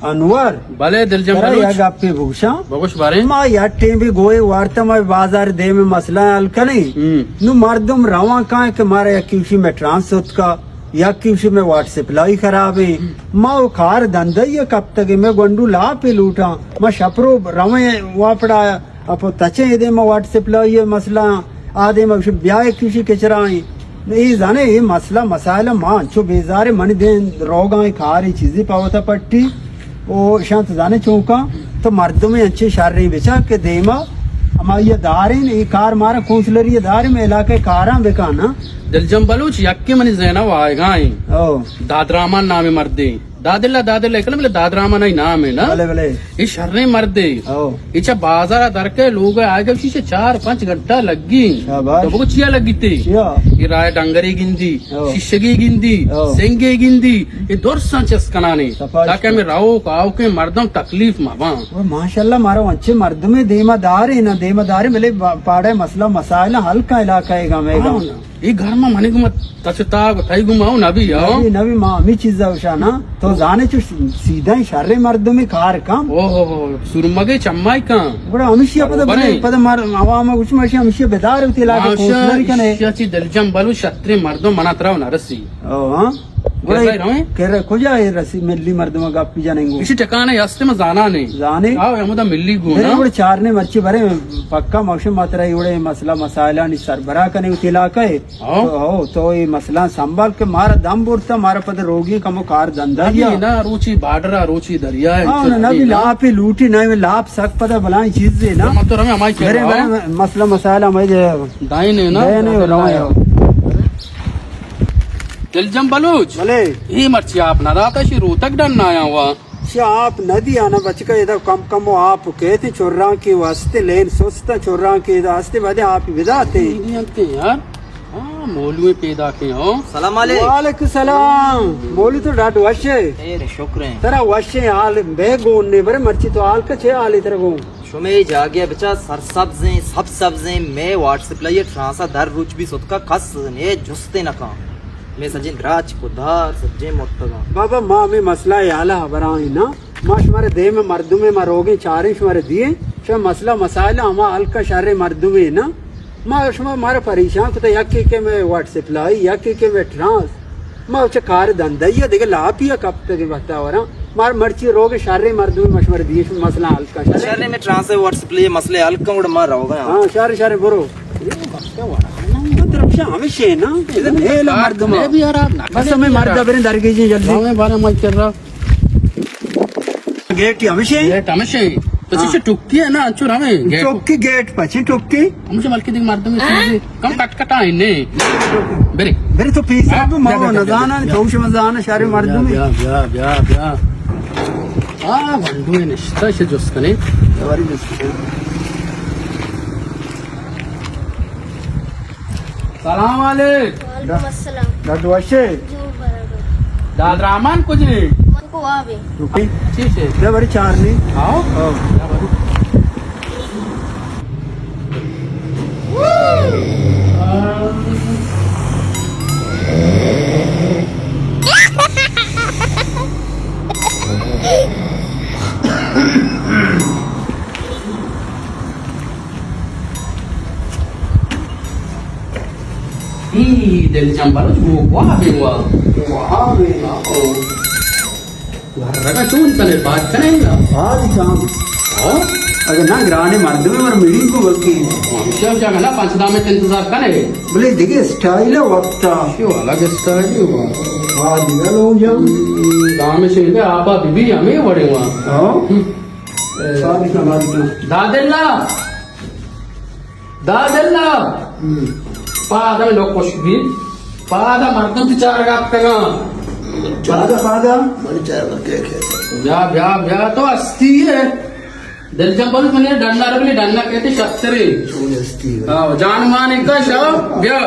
انور۔ بلے دلجم ترا بلوچ۔ یک گپے بگوشاں۔ بگوش باریں۔ ما یک ٹیم بھی گوئے وارتا ما بازار دیم مسئلہ حل کنیں۔ ہم۔ نو مردم روان کائیں کہ مارا یک کیوشی میں ٹرانس اتکا، یک کیوشی میں واٹر سپلائی خراب ہے۔ ما وہ کار دندہ یہ کپتگے میں گونڈو لاپے لوٹاں۔ ما شپرو رویں واپڑا اپو تچیں دیم واٹر سپلائی مسئلہ آ دیم بیا کیوشی کچرائیں۔ اے زانے، اے مسئلہ مسائل ما انچو بیزارے منی دین روگاں، اے کاری چیزی پاوتا پٹی۔ او شانت زانے چونکا تو مردم انچے شریں بچا کہ دیما ہما یہ داریں، اے کار مارا کونسلری داریں، میں علاقے کاراں بکانا۔ دلجم بلوچ یکے منی ذہن ء آئیگا ایں۔ او۔ دادرامان نام مردے۔ دادلہ، دادلہ، اکلم بلے دادرامان ای نام ہے نا؟ بلے، بلے۔ اے شریں مردے۔ او۔ اے چا بازار در کے لوگ آئے گا، شیشے چار پانچ گھنٹہ لگی۔ شاباش۔ تو بگو چیا لگی تے؟ چیا؟ اے رائے ڈنگرے گندی، او۔ شیشگی گندی، او۔ سنگے گندی، اے درساں چس کنانے۔ صفا تاکہ ہمیں راؤ کاؤ کے مردم تکلیف مباں۔ او ماشاءاللہ، مارا انچے مردمے دیما دارے نا، دیما دارے، بلے با-، پاڑے مسئلہ مسائل حل کا علاقہ ہے گا، میں گا۔ ہاں۔ اے گھر ما منی گما تچ تاگ، تئی گما او نبی، او؟ نبی، نبی، ما ہمی چیزا وشانا۔ تو زانے چو سیدھا شر مردمی کار کم۔ او ہو ہو، سرمگے چمائی کم۔ گڑا ہمیشی پدا بنے۔ پدا مار عوام گوش ماشی ہمیشی بدار ہوتی علاقہ ماشا، کوشنری کنے۔ اشیا چی دلجم بلو شترے مردم منا ترا نرسی۔ او ہاں۔ گڑا کرے رویں؟ کرے کجا ہے رسی ملی مردم گپ جننگو؟ اسی ٹھکانے ہستے ما زانا نے۔ زانے؟ آو ہمودا ملی گو برے نا۔ گڑا چارنے مرچی برے پکا موشم ما ترا ایوڑے مسئلہ مسائلانی سربراہ کنے ہوتی علاقہ ہے۔ ہاں۔ تو، ہو، تو اے مسئلہ سنبھال کہ مارا دم برتا، مارا پد روگی کمو کار دندا ابھی یا۔ نا روچی بارڈر ء، روچی دریا ہے، ہاں، چل نا، ابھی ابھی نا۔ لاپ ہی لوٹی نا، لاپ سک پدا بلائیں چیز ہے نا۔ تو مت تو رمے ہمائی کر برے، رہا برے، ہوں۔ مسئلہ مسائل ہمائی دے۔ دائیں نے نا، دائیں نے، دائیں روائے نے۔ ہو۔ دلجم بلوچ۔ بلے۔ اے مرچی آپ نہ داتا شی روتک ڈن آیا ہوا۔ چہ آپ نہ دیانا بچکا، ادا کم کم و آپ کیت، چرانکی و ہستے، لین سست، چرانکی ادا ہستے، بدے آپ بداتے۔ نہیں انتے یار۔ ہاں، مولوی پیدا کے ہو۔ سلام علیک۔ وعلیکم السلام۔ مولوی تو ڈاٹ وشے۔ خیر، شکر ہیں۔ ترا وشے حال بے گون نے برے، مرچی تو حال کا چے حال ہے ترا گون؟ شمے جاگہ بچا سرسبزیں، سب سبزیں، مے واٹر سپلائی ٹرانسا در روچ بھی ستکا کس نے جستے نکاں۔ مے سجیں دراج کدار سجیں مرتگاں۔ بابا، ما ہمے مسئلہ ء حال ء ہبراں نا۔ ما شمارا دیم ء مردمے ما روگیں چاریں شمارا دیئیں۔ شما مسئلہ مسائل ہما ہلکا شریں مردمے نا۔ ما شما مارا پریشان کتا، یکے کہ میں واٹر سپلائی، یکے کہ میں ٹرانس۔ ما چہ کار دندائی ء دگہ لاپی ء کپتگیں بہتا وراں۔ مار مرچی روگیں شریں مردمے ما شمارا دیئیں، شما مسئلہ ہلکا شریں۔ شریں میں ٹرانس ء واٹر سپلائی مسئلہ ہلکا گڑا ما روگا۔ ہاں، شر شر برو۔ مطلب شا ہمیشہ ہے نا، ادھر نیل مردم۔ میں بھی یار آپ نہ بس ہمیں مرد بریں درگیجیں جلدی۔ ہمیں بارہ مائی کر رہا۔ گیٹ ہمیشہ ہے؟ گیٹ ہمیشہ ہے۔ تو ہاں۔ چیز ٹکی ہے نا، انچو ہمیں گیٹ۔ ٹکی گیٹ پچھے ٹکی۔ ہمیشہ ملکی دیکھ مردم ہے، چیزیں کم کٹ کٹ آئیں نے۔ برے۔ برے تو پیسہ ہاں، بھی بیا، مارو بیا، بیا، نزانا، بیا۔ چوش مزانا، شارے مردم ہے۔ بیا، بیا، بیا، بیا۔ آ، بندو ہے نشتہ، اسے جست کنے۔ سواری جست کنے۔ سلام علیک۔ وعلیکم السلام۔ ڈاکٹر وشے؟ جو برابر۔ داد رحمان کجے؟ من کو آوے۔ تو کئی؟ چی چی؟ بیا بری چار نی۔ آؤ۔ آؤ۔ بیا بری۔ اے دل جان بلوچ گوں وابے وا۔ وابے وا۔ او۔ ورگا چون کنے، بات کنے یا؟ بات کن۔ ہاں؟ اگر نہ گرانے مردمے ور ملین کو بلکہ۔ ہمیشہ جاگہ نہ پنچ دامے انتظار کنے۔ بلے دیگه اسٹائل وقتا۔ شو الگ اسٹائل ہوا۔ ہاں، دیگه لوگ جان۔ دامے سے آپا بی بی ہمیں وڑے ہوا۔ ہاں؟ ہم۔ ساری کا بات کن۔ دادلا۔ دادلا! ہم۔ پادا لوگ خوش بی۔ پادا مردم تی چار گاپ کنا۔ پادا، پادا۔ منی چار گاپ کے کے۔ بیا، بیا، بیا تو ہستی ہے۔ دل جان بلوچ منی ڈنڈا رگلی ڈنڈا کہتے شسترے۔ چون ہستی ہے۔ ہاں، جان مان انکا شاو، بیا۔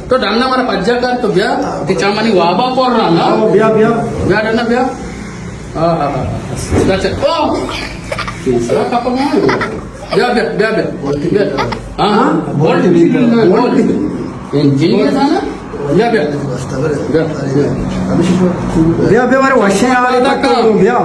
تو ڈنڈا مارا پجا کر تو بیا۔ تی چا منی وابا پر رہا نا۔ بیا، بیا۔ بیا ڈنڈا بیا۔ ہاں، ہاں، ہاں۔ اچھا، او! تیسرا کپ میں۔ بیا، بیا، بیا، بیا۔ بیا۔ ہاں، ہاں۔ بولٹ بھی، بولٹ۔ انجینئر تھا نا؟ بیا، بیا۔ بیا۔ بیا، بیا، مارے وشیں حال پتو، بیا۔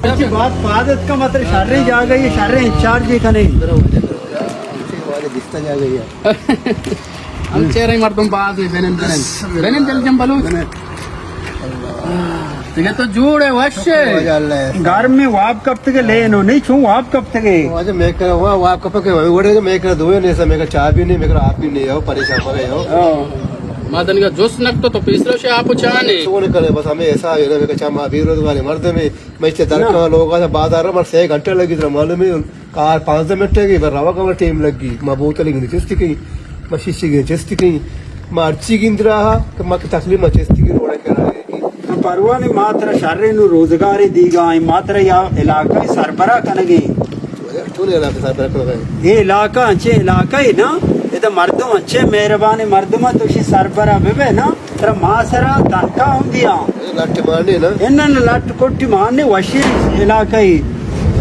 اچھی بات، پادت کا مطلب شریں جاگہ یہ، شریں انچارج کنے۔ ہم چہرے مردم باز ہے، بنن، بنن۔ بنن دل جم بلوچ۔ دیگہ تو جوڑ ہے، وش ہے۔ گھر میں واب کپتگے لینو، نہیں چون واب کپتگے۔ واجہ میں کرا ہوا واب کپکے، وڑے میں کرا دوئے نہیں سا، میں کرا چاہ بھی نہیں، میں کرا آپ بھی نہیں، ہو پریشان ہو گئے ہو۔ ہاں۔ ما دنگا جوست نکتو تو پیسرو شے آپ چاہ نے۔ چون کرے بس ہمیں ایسا ہے نا، میں کرا چاہ ما بے روزگار مردم ہے، میں چہ در نہ۔ کا لوگ آتا بازار مر سے گھنٹہ لگی ترا معلوم ہے۔ کار پانزدہ منٹ گئی، بر روگ ءَ ٹیم لگی۔ ما بوتل گندی چستی کئی، ما شیشی گندی چستی کئی، ما ہرچی گندی رہا کہ ما کہ تکلیف ما چستی کئی روڑ کرا۔ پرواہ نہیں، ما ترا شریں نو روزگارے دیگا ایں، ما ترا یا علاقہ سربراہ کنگے۔ چون علاقہ سربراہ کنگے؟ یہ علاقہ انچے علاقہ ہے نا، ادا مردم انچے مہربان مردم، تو شی سربراہ ببے نا۔ ترا ما سرا تنخواہ ہم دیاں۔ لٹ مانے نا؟ انن لٹ کٹی مانے وشی علاقہ ای۔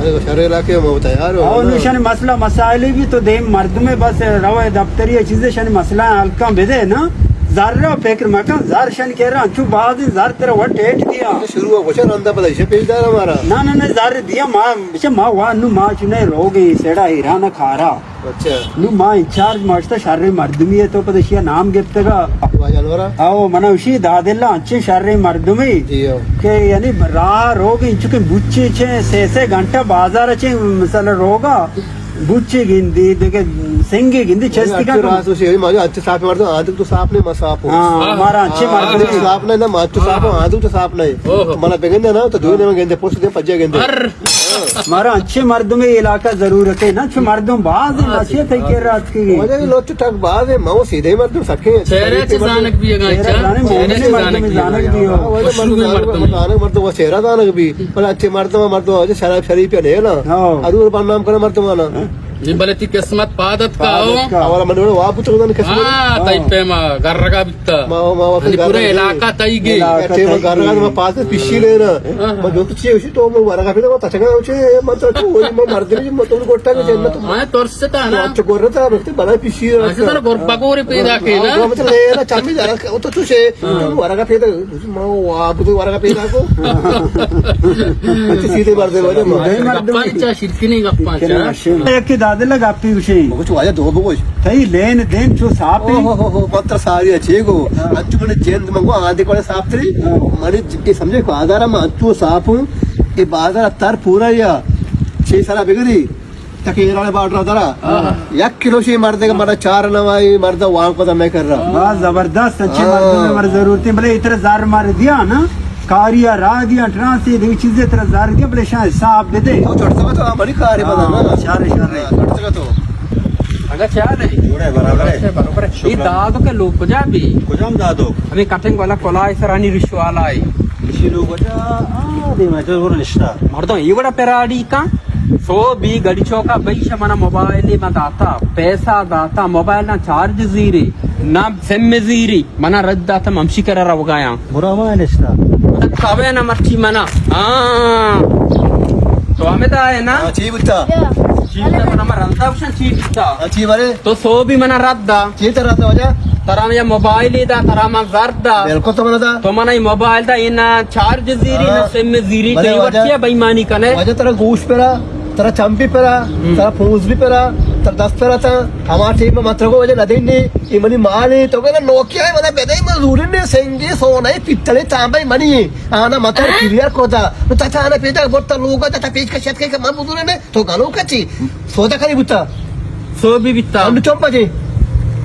ارے شر علاقہ ما بتا یار۔ او نو شن مسئلہ مسائل بھی تو دیم مردم بس روے دفتری چیزیں شن مسئلہ حل کن بدے نا۔ زر را فکر مکن، زر شن کر رہا، چو بعض زر ترا وٹ ایٹ دیاں۔ شروع ہو گوشا رندا پدا اسے پیش دار ہمارا۔ نا، نا، نا، زر دیاں ما، بچے ما وا نو ما چنے روگے سیڑا ایران کھارا۔ اچھا۔ نو ما انچارج ماشتا شر مردمی ہے تو پد اشیا نام گپتگا۔ واجہ نورا؟ او منا اشی دادلا انچے شر مردمی جی ہو۔ کہ یعنی راہ روگ انچو کہ بچے چے سے سے گھنٹہ بازار چے مثلا روگا بچے گندی دیگه سنگے گندی چستی کا۔ راس اشی ما انچے صاف مردم آدم تو صاف نہیں ما صاف ہو۔ ہاں، ہمارا انچے مردم صاف نہیں نا، ما تو صاف ہو، آدم تو صاف نہیں۔ منا بگندے نا تو دو نے گندے پوسٹ دے پجے گندے۔ مارا انچیں مردمے علاقہ ضرورت ہے نا، چو مردم باز ہیں، نصیحت ہے کہ رات کی۔ وجہ لوچ تک باز ہے، ما وہ سیدھے مردم سکے ہیں۔ چہرہ چہ زانگ بھی اگاں چہرہ چا؟ زانگ، چہرہ مومن چہ مردم زانگ بھی ہو۔ وجہ مردم زانگ، مردم وہ چہرہ زانگ بھی۔ پر اچھے مردم، مردم وجہ شراب شریف یا نہیں نا۔ ہاں۔ ارور بدنام کرے مردم آنا۔ جی بلے تی قسمت پادت کا ہو۔ پادت کا۔ اولا من وڑا واب تو قسمت۔ ہاں، تئی پیما گرگا بیتا۔ ما، ما، ما، یعنی پورا علاقہ تئی گے۔ علاقہ تئی گے۔ ما پاس پیشی لینا۔ ہاں۔ ما جو تو چیئے اسی تو ما ورگا پیدا، ما تچگا اسی، ما تو تو وہی ما مردی، ما تو گوٹا کے جنت۔ ہاں، ترستا نا۔ تو گورتا، بلے پیشی۔ اچھا، سر گور پگورے پیدا کے نا۔ ہاں، مطلب لینا چمی جانا، تو تو سے، تو ورگا پیدا۔ ما واب تو ورگا پیدا کو۔ اچھا، سیدھے مردم ہو جا، ما۔ سیدھے مردم۔ گپاں چا، شرکنی گپاں چا۔ یک دادے لگا پی گوشی۔ بگوش واجہ دو بگوش۔ تئی لین دین چو صاف ہے۔ او ہو ہو ہو، پتر ساری اچھے گو۔ ہاں۔ اچھو من جند منگو آندے کوڑے صاف تری۔ ہاں۔ من جدی سمجھے کو آدارا من چو صاف ہوں۔ یہ بازار تر پورا یا چھ سال بگری۔ تک ایران بارڈر درا۔ ہاں۔ یک کلو شی مردے کا مرد چار نوائی، مرد وان کو میں کر رہا۔ واہ، زبردست، اچھے ہاں۔ مردم ہے، مرد ضرورت ہے، بلے اترا زار مار دیا نا، کاری را دیا، ٹرانس دے، چیزیں اترا زار دیا، بلے شاہ حساب دے دے۔ وہ چھوٹا سا تو ہماری کاری بنا نا۔ ہاں، شارے، شارے۔ ہاں، چھوٹا سا تو۔ اگا چا نہیں؟ جوڑے، برابر ہے۔ برابر ہے۔ یہ دادو کے لوگ کجا بھی؟ کجام دادو؟ ہمیں کٹنگ والا کلائی سرانی رشوالا ہے۔ اسی لوگ وجہ آ دے میں جو نشتا۔ مردم یہ بڑا پیراڈی کا سو بی گڑی چوکا بھائی شمنا موبائل ما داتا، پیسہ داتا، موبائل نا چارج زیرے، نا سم زیرے، منا رد داتا ممشی کرا روگایا۔ برا ما نشتا۔ کبے نا مرچی منا۔ ہاں۔ تو ہمیں دا ہے نا؟ ہاں، چی بوتا؟ چی بوتا؟ منا رندا بشن چی بوتا؟ ہاں، چی بارے؟ تو سو بی منا رد دا۔ چی ترا رد دا وجہ؟ ترا یا موبائل دا، ترا ما زر دا۔ بالکل تو منا دا۔ تو منا یہ موبائل دا، ان چارج زیری، ہاں۔ نہ سم زیری، بلے تو یہ وجہ، بچے بےایمانی کنے۔ وجہ ترا گوش پرا، ترا چم بھی پرا، ہم۔ ترا پوز بھی پرا، ترا دست پرا تا۔ ہما ٹیم میں مترگو وجہ نہ دینی، یہ منی مال ہے، تو کہنا نوکیا ہے، منا بدے مزدوری نے سنگی سونا ہے، پتلے تانبے منی ہے۔ آنا متر کلیئر کو دا۔ تو تا آنا پیدا برتا لوگا تا پیش کا شت کے من بزرے نے۔ تو گلو کچی سودا کری بوتا؟ سو بھی بیتا۔ انو چون بجے؟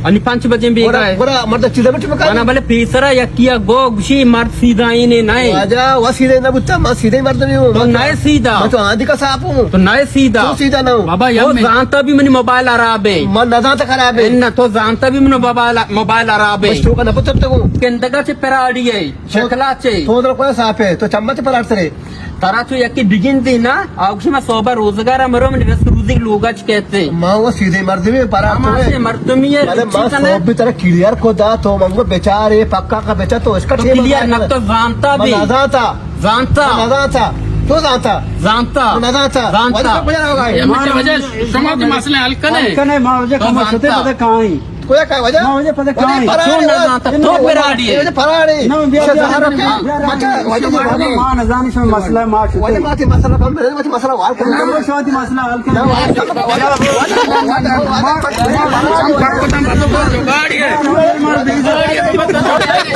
انی پنچ بجے بیگا ہے۔ برا مرد چیزا بچ مکان۔ منا بلے پیسرا یکیا گو گشی مرد سیدھا اینے نائے۔ واجہ، وا سیدھا نہ بوتا، ما سیدھا مرد نہیں ہوں۔ تو نائے سیدھا۔ ما تو آدھی کا صاحب ہوں۔ تو نائے سیدھا۔ تو سیدھا نہ ہوں۔ بابا، تو زانتا بھی منی موبائل خراب ہے۔ من نہ زانتا خراب ہے۔ نہ، تو زانتا بھی منی موبائل، موبائل خراب ہے۔ بس تو کا نہ پتر تو۔ گندگا چے پراڑی ہے۔ شکلا چے۔ تو در کوئی صاحب ہے، تو چمچ پراڑ سرے۔ ترا چو یکے بگندے نا، آ گوشی ما صوبہ روزگار ء مرو، من رزق روزی لوگا چ کہتے۔ ما وہ سیدھے مردمی، پر ہما سے مردمی ہے، بلے ما صوب بھی ترا کلیئر کو دا، تو منگو بیچارے، پکا کا بیچا تو اس کا تو ٹھیک کلیئر نہ تو زانتا بھی۔ زانتا۔ زانتا۔ زانتا۔ تو زانتا۔ زانتا۔ تو نہ زانتا۔ زانتا۔ وجہ، وجہ ہوگا۔ یہ مجھے وجہ، شما تو مسئلہ حل کنے۔ حل کنے، ما وجہ تو کم شتے زانتا۔ پتہ کائیں۔ کوئی کا وجہ؟ ما وجہ پتہ وجہ کائیں۔ پراڑے چون نہ جانتا، تو پراڑے۔ وجہ پراڑے۔ نہ، بیا، بیا، زہر بیا، کے؟ بیا، بیا، مچا، بیا، وجہ بیا، زہر۔ ما نہ زانی شما مسئلہ ما چتے۔ وجہ ما تے مسئلہ کم، وجہ ما تے مسئلہ حل کرنا۔ شما تے مسئلہ حل کرنا۔ وجہ، وجہ، وجہ، وجہ، وجہ، وجہ، وجہ،